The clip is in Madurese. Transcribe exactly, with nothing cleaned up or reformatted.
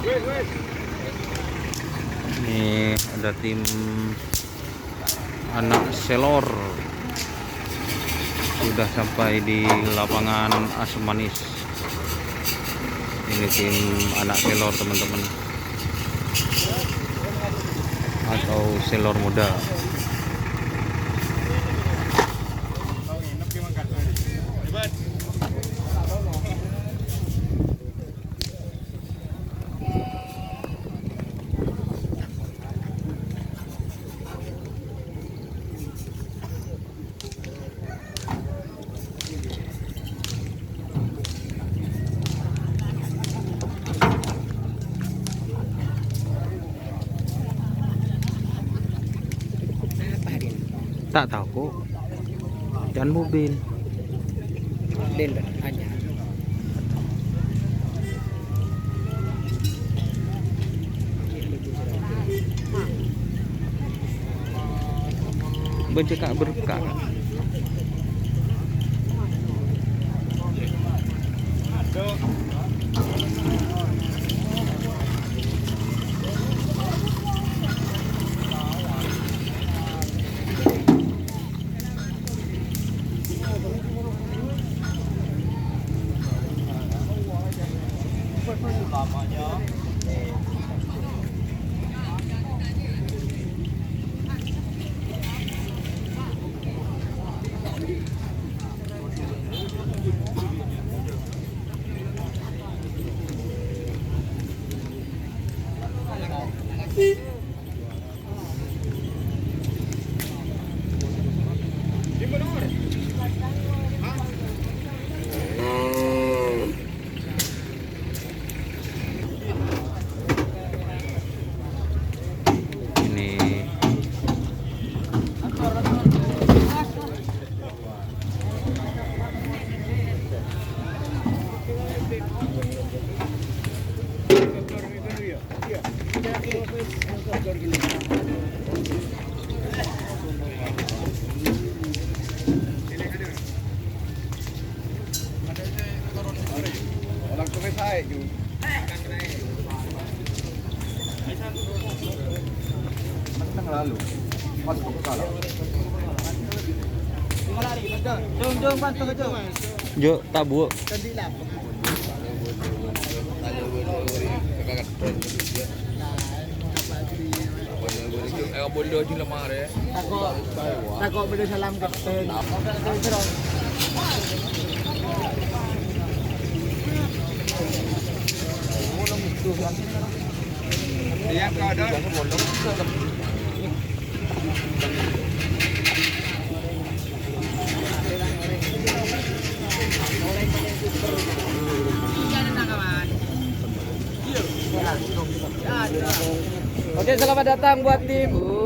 Ini ada tim anak selor sudah sampai di lapangan Asem Manis. Ini tim anak selor, teman-teman, atau selor muda. Ta' tao, Ko'. Can mobil. Din, anyar. Bân cè' ka' berka'. Ini. Jo, ta' bu. Tako', tako' bâdâ salam kapten. Oke, selamat datang buat tim